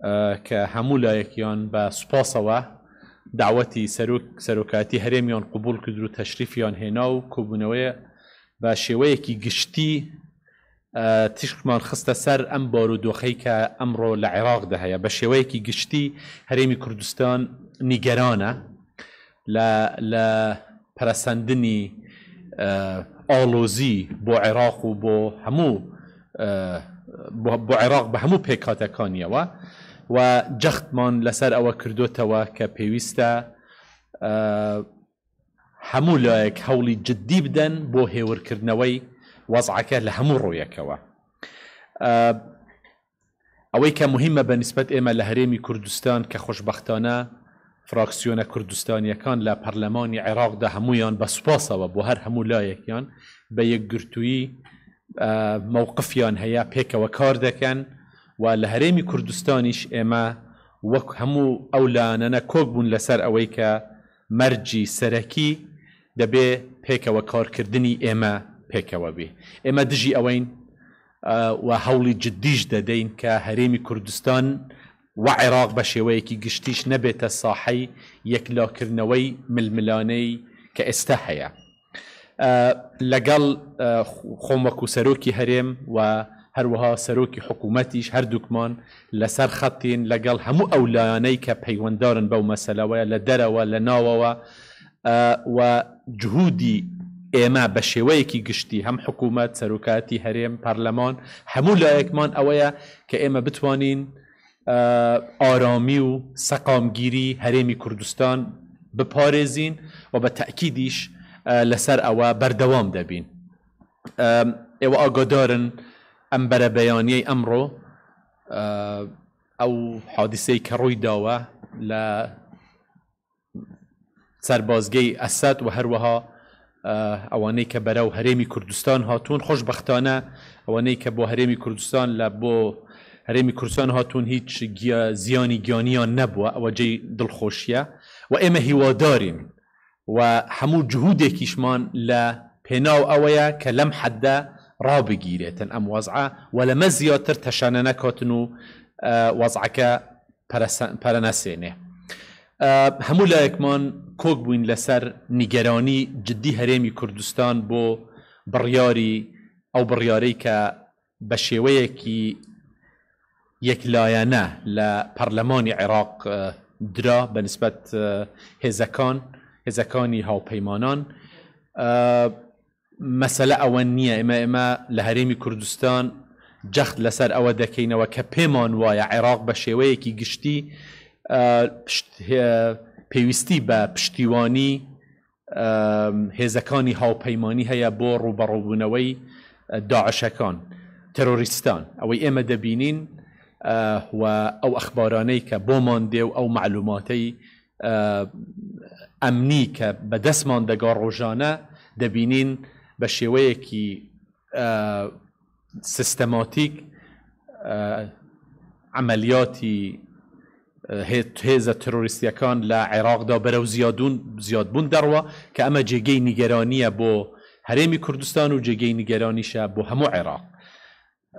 e, ke hemû layekiyan be spasa we dawetî serok-, serokayetî herêmiyan qubûl kir û teşrîfiyan hêna û kobûneweye be şêweyekî giştî, e, tişkman xiste ser em barodoxeyê ke emro li Iraq de heye. Be şêweyekî giştî Herêmî Kurdistan nîgeran e li, li peresendinî, e, alozî bo Iraq û bo hemû, e, bo, bo Iraq bi hemû pêkhatekaniye we. We cextman li ser ewe kirdotewe ke pêwîst e, e, hemû layek hewlî ciddî bidin bo hêwirkirinewey wez'eke li hemû royeke we. E, ewey ke muhîm e be nisbet ême li Herêmî Kurdistan ke xweşbextane fraksiyona Kurdistaniyekan li perlemanî Iraq de hemûyan be spasa we bo her hemû layekiyan be yekgirtûyî, e, mewqifiyan heye, pêkewe kar deken we li Herêmî Kurdistanîş ême wek hemû ew layanene kok bûn li ser ewey ke mercî serekî debê pêkewe karkirdinî ême pêkewe bî. Ême dijî eweyn و هەوڵی جددیش دەدەین کە هەرێمی کوردستان و عێراق بە شێوەیەکی گشتیش نەبێتە ساحەی یەکلاکردنەوەی ململانەی کە ئێستا هەیە. لەگەڵ خۆم وەکو سەرۆکی هەرێم و هەروەها سەرۆکی حکوومەتیش، هەردووکمان لەسەر خەتین لەگەڵ هەموو ئەو لایەنەی کە پەیوەنددارن بەو مەسەلەوەیە، لە دەرەوە، لە ناوەوە، و جهودی ئێمە بە شێوەیەکی گشتی، هەم حکوومەت، سەرۆکایەتی هەرێم، پەرلەمان، هەموو لایەکمان ئەوەیە کە ئێمە بتوانین ئارامی و سەقامگیری هەرێمی کوردستان بپارێزین و بە تەکیدیش لەسەر ئەوە بەردەوام دەبین. ئێوە ئاگادارن ئەم بەرەبەیانیەی ئەمڕۆ، ئەو حادیسەی کە ڕووی داوە لە سەربازگەی ئەسەد و هەروەها ئەوانەی کە بەرەو هەرێمی کوردستان هاتوون، خۆشبەختانە ئەوانەی کە بۆ هەرێمی کوردستان، لە بۆ هەرێمی کوردستان هاتوون، هیچ گیا-، زیانی گیانیان نەبووە، ئەوە جێی دڵخۆشیە و ئێمە هیوادارین و هەموو جهودێکیشمان لە پێناو ئەوەیە کە لەم حەدە ڕابگیرێتن ئەم وەزعە و لەمە زیاتر تەشانە نەکاتن و وەزعەکە پەرەسە-، پەرەنەسێنێ. هەموو لایەکمان کۆک بووین لەسەر نیگەرانی جددی هەرێمی کوردستان بۆ بڕیاری، ئەو بڕیارەی کە بە شێوەیەکی یەکلایەنە لە پەرلەمانی عێراق درا بە نسبەت هێزەکان، هێزەکانی هاوپەیمانان. مەسەلە ئەوە نییە. ئێمە، ئێمە لە هەرێمی کوردستان جەخت لەسەر ئەوە دەکەینەوە کە پێمان وایە عێراق بە شێوەیەکی گشتی، ئە، پشت-، هێ-، پێویستی بە پشتیوانی، ئەم، هێزەکانی هاوپەیمانی هەیە بۆ ڕوبەڕووبوونەوەی، ئە، داعشەکان، تێرۆریستان. ئەوەی ئێمە دەبینین، ئە، و ئەو ئەخبارانەی کە بۆمان دێ و ئەو معلوماتەی، ئە، ئەمنی کە بەدەستمان دەگا ڕۆژانە، دەبینین بە شێوەیەکی، ئە، سیستەماتیک، ئە، عەمەلیاتی، ئە، هێ-، هێزە تێرۆریستیەکان لە عێراقدا بەرەو زیادون-، زیادبوون دەڕوا کە ئەمە جێگەی نیگەرانیە بۆ هەرێمی کوردستان و جێگەی نیگەرانیشە بۆ هەموو عێراق.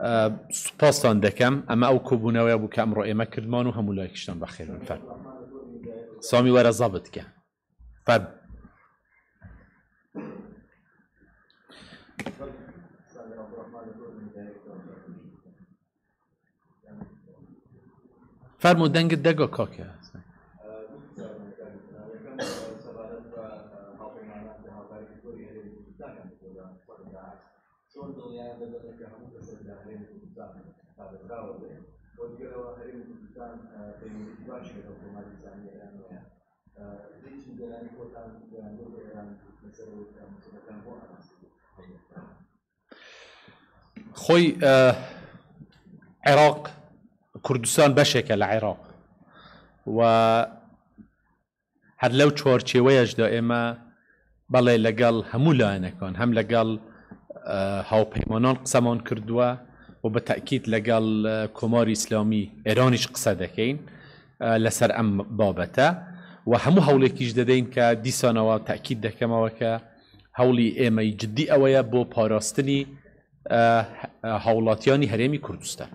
ئە، سوپاستان دەکەم. ئەمە ئەو کۆبوونەوەیە بوو کە ئەمڕۆ ئێمە کردمان و هەموو لایەکیشتان بەخێر بن. فەرمو. سامی وەرە زەبت کە. فەرمو. فەرمو، دەنگت دەگا کاکە. چۆن دڵنیایان دەدەن کە هەموو کەسێک لە هەرێمی کوردستان پابەندراوە بێ؟ وەک گەلەوە هەرێمی کوردستان، ئە، پەیوەندیی باشی لەگەڵ کۆماری ئیسلامی ئێران هەیە. ئە، هیچ نیگەرانی خۆتان گەیاندووە بە ئێران لەسەر ئەو، ئە، مسئلەکان بۆ ئاماژە خۆی، ئە، عێراق، کوردستان بەشێکە لە عێراق و هەر لەو چوارچێوەیەشدا ئێمە بەڵێ لەگەڵ هەموو لایەنەکان، هەم لەگەڵ، ئە، هاوپەیمانان قسەمان کردووە و بە تەئکید لەگەڵ، ئە، کۆماری ئیسلامی ئێرانیش قسە دەکەین، ئە، لەسەر ئەم بابەتە و هەموو هەوڵێکیش دەدەین کە دیسانەوە تەئکید دەکەمەوە کە هەوڵی ئێمەی جددی ئەوەیە بۆ پاراستنی، ئە، هاوڵاتیانی هەرێمی کوردستان.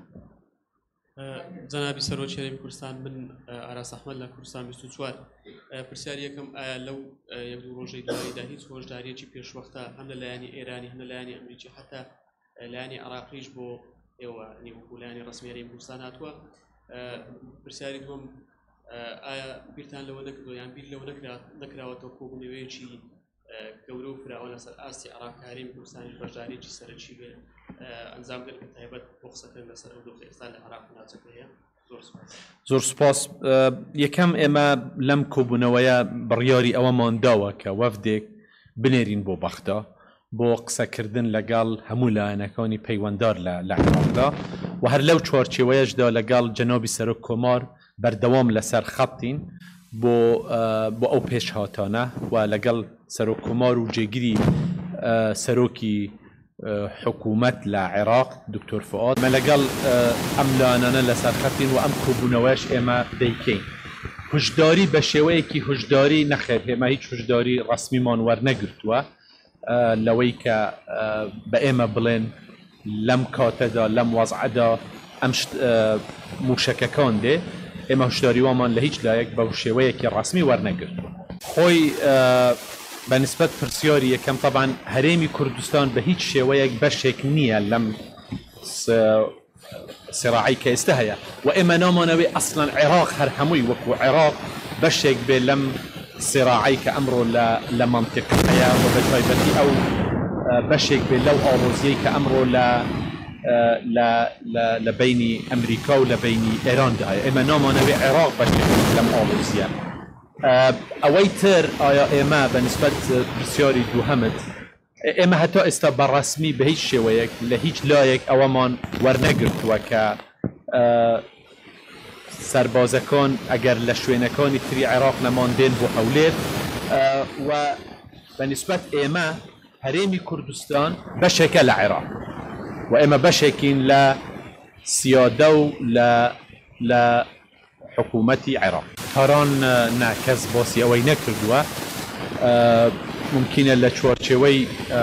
ئە، جەنابی سەرۆکی هەرێمی کوردستان، من، ئە، ئاراس ئەحمەد لە کوردستان بیست و چوار. ئە، پرسیاری یەکەم، ئایا لەو، ئە، یەک دوو ڕۆژەی دواییدا هیچ هۆشداریەکی پێشوەختە هەم لە لایەنی ئێرانی، هەم لە لایەنی ئەمریکی، حتا، ئە، لایەنی عێراقیش بۆ ئێوە، یعنی وەکو لایەنی ڕەسمی هەرێمی کوردستان هاتووە؟ ئە، پرسیاری دووەم، ئە، ئایا بیرتان لەوە نەکردووە، یان بیر لەوە نەکرا-، نەکراوەتەوە کۆبوونەوەیەکی گەورە و فراوان لەسەر ئاستی عێراق کە هەرێمی کوردستانیش بەشدارێکی سەرەکی بێ، ئەنجام گرن، بە تایبەت بۆ قسەکردن لەسەر ئەو دۆخی ئێستا لە عێراق و ناوچەکە هەیە. زۆر سپاس. زۆر سپاس. ئە، یەکەم ئێمە لەم کۆبوونەوەیە بڕیاری ئەوەمان داوە کە وەفدێک بنێرین بۆ بەغدا بۆ قسەکردن لەگەڵ هەموو لایەنەکانی پەیوەندار لە، لە عێراقدا و هەر لەو چوارچێوەیەشدا لەگەڵ جەنابی سەرۆک کۆمار بەردەوام لەسەر خەتین بۆ، ئە، بۆ ئەو پێشهاتانە و لەگەڵ سەرۆک کۆمار و جێگری، ئە، سەرۆکی، ئە، حکوومەت لە عێراق، دکتۆر فواد. ئێمە لەگەڵ، ئە، ئەم لایەنانە لەسەر خەتین و ئەم کۆبوونەوەیەش ئێمە دەیکەین. هشداری بە شێوەیەکی هشداری نەخێر، ئێمە هیچ هشداری ڕەسمیمان وەرنەگرتووە، ئە، لەوەی کە، ئە، بە ئێمە بڵێن، لەم کاتەدا، لەم وەزعەدا ئەم شت، ئە، موشەکەکان دێ، ئێمە هۆشداری وامان لە هیچ لایەک بەو شێوەیەکی ڕەسمی وەرنەگرتووە. خۆی، ئە، بە نسبەت پرسیاری یەکەم، تەبعەن هەرێمی کوردستان بە هیچ شێوەیەک بەشێک نییە لەم س-، سیراعەی کە ئێستا هەیە. و ئێمە نامانەوێ ئەسڵەن عێراق هەر هەمووی وەکو عێراق بەشێک بێ لەم سیراعەی کە ئەمڕۆ لە، لە مەنتیقە هەیە و بە تایبەتی ئەو، ئە، بەشێک بێ لەو ئاڵۆزیەی کە ئەمڕۆ لە، ئە، لە، لە، لە بینی ئەمریکا و لە بینی ئێراندا هەیە. ئێمە نامانەوێ عێراق بەشێک بێ لەم ئاڵۆزیە. ئە، ئەوەی تر، ئایا ئێمە بە نسبەت پرسیاری دووهەمت، ئێمە هەتا ئێستا بە ڕەسمی بە هیچ شێوەیەک لە هیچ لایەک ئەوەمان وەرنەگرتووە کە، ئە، سەربازەکان ئەگەر لە شوێنەکانی تری عێراق نەمان دێن بۆ هەولێر، ئە، و بە نسبەت ئێمە هەرێمی کوردستان بەشێکە لە عێراق و ئێمە بەشێکین لە سیادە و لە، لە حکوومەتی عێراق. تاران، ئە، نا، کەس باسی ئەوەی نەکردووە. ئە، ممکنە لە چوارچێوەی، ئە،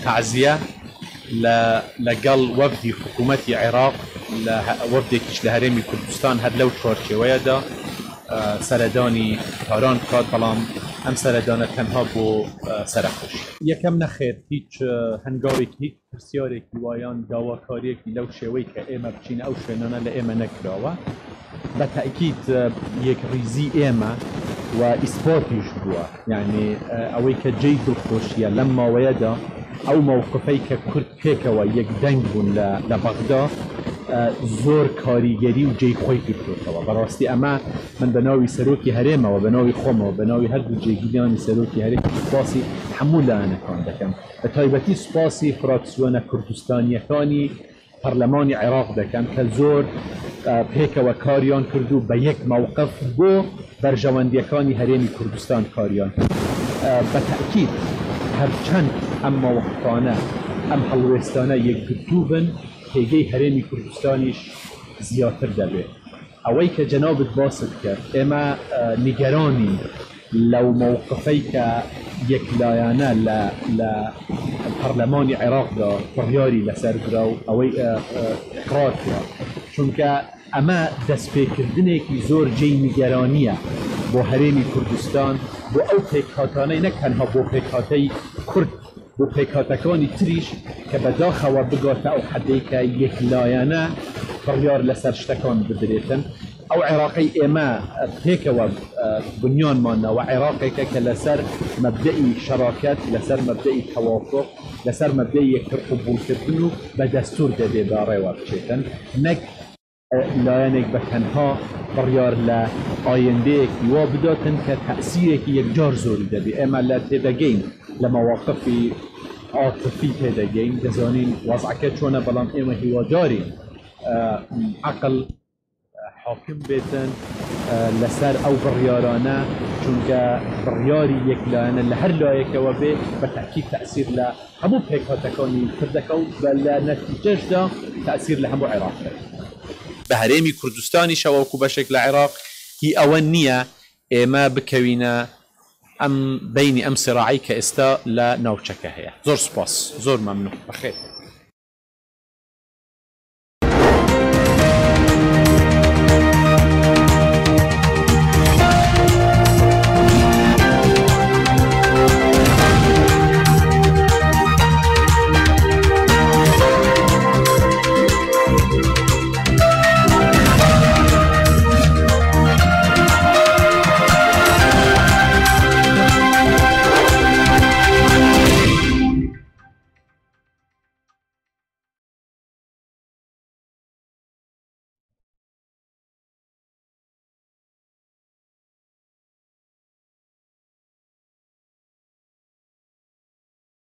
تەعزیە لە، لەگەڵ وەفدی حکوومەتی عێراق، لە هە-، وەفدێکیش لە هەرێمی کوردستان هەر لەو چوارچێوەیەدا، ئە، سەردانی تاران بکات، بەڵام ئەم سەردانە تەنها بۆ، ئە، سەرەخۆشی. یەکەم، نەخێر، هیچ، ئە، هەنگاوێک، هیچ پرسیارێکی وایان داواکاریەکی لەو شێوەی کە ئێمە بچینە ئەو شوێنانە لە ئێمە نەکراوە. بە تەئکید، ئە، یەکڕیزی ئێمە و ئیسپاتیش بووە. یعنی، ئە، ئەوەی کە جێی دڵخۆشیە لەم ماوەیەدا، ئەو مەوقفەی کە کورد پێکەوە یەک دەنگ بوون لە، لە بەغدا، ئە، زۆر کاریگەری و جێی خۆی گرتووەتەوە. بەڕاستی ئەمە من بە ناوی سەرۆکی هەرێمەوە، بە ناوی خۆمەوە، بە ناوی هەردوو جێگیرانی سەرۆکی هەرێم سپاسی هەموو لایەنەکان دەکەم. بە تایبەتی سپاسی فراکسیۆنە کوردستانیەکانی پەرلەمانی عێراق دەکەم کە زۆر، ئە، پێکەوە کاریان کرد و بە یەک مەوقف بۆ بەرژەوەندیەکانی هەرێمی کوردستان کاریان کرد. ئە، بە تەئکید هەرچەند ئەم مەوقفانە، ئەم هەڵوێستانە یەکگرتوو بن، پێگەی هەرێمی کوردستانیش زیاتر دەبێت. ئەوەی کە جەنابت باست کرد، ئێمە، ئە، نیگەرانین لەو مەوقفەی کە یەکلایەنە لە، لە پەرلەمانی عێراقدا بڕیاری لەسەر درا و ئەوەی، ئە، ئە، ئیقرار کرا. چونکە ئەمە دەستپێکردنێکی زۆر جێی نیگەرانیە بۆ هەرێمی کوردستان، بۆ ئەو پێکهاتانەی، نەک تەنها بۆ پێکهاتەی کورد، بۆ پێکهاتەکانی تریش کە بەداخەوە بگاتە ئەو حەدەی کە یەکلایەنە بڕیار لەسەر شتەکان بدرێتن. ئەو عێراقەی ئێمە پێکەوە، ئە، بنیانمانەوە، عێراقێکە کە لەسەر مەبدەئی شەراکەت، لەسەر مەبدەئی تەوافق، لەسەر مەبدەئی یەکتر قبوڵکردن و بە دەستور دەبێ بەڕێوە بچێتن. نەک، ئە، لایەنێک بە تەنها بڕیار لە ئایندەیەکی وا بداتن کە تەئسیرێکی یەکجار زۆری دەبێ. ئێمە لە تێدەگەین، لە مەواقفی عاطفی تێدەگەین، دەزانین وەزعەکە چۆنە، بەڵام ئێمە هیوادارین، ئە، عەقل حاکم بێتن، ئە، لەسەر ئەو بڕیارانە، چونکە بڕیاری یەکلایەنە لە هەر لایەکەوە بێ، بە تەئکید تەئسیر لە هەموو پێکهاتەکانی تر دەکا و بە، لە نەتیجەشدا تەئسیر لە هەموو عێراق دەکا. بە هەرێمی کوردستانیشەوە وەکو بەشێک لە عێراق، هی ئەوە نییە ئێمە بکەوینە ئەم، بینی ئەم سیراعەی کە ئێستا لە ناوچەکە هەیە. زۆر سپاس، زۆر مەمنون. بەخێر.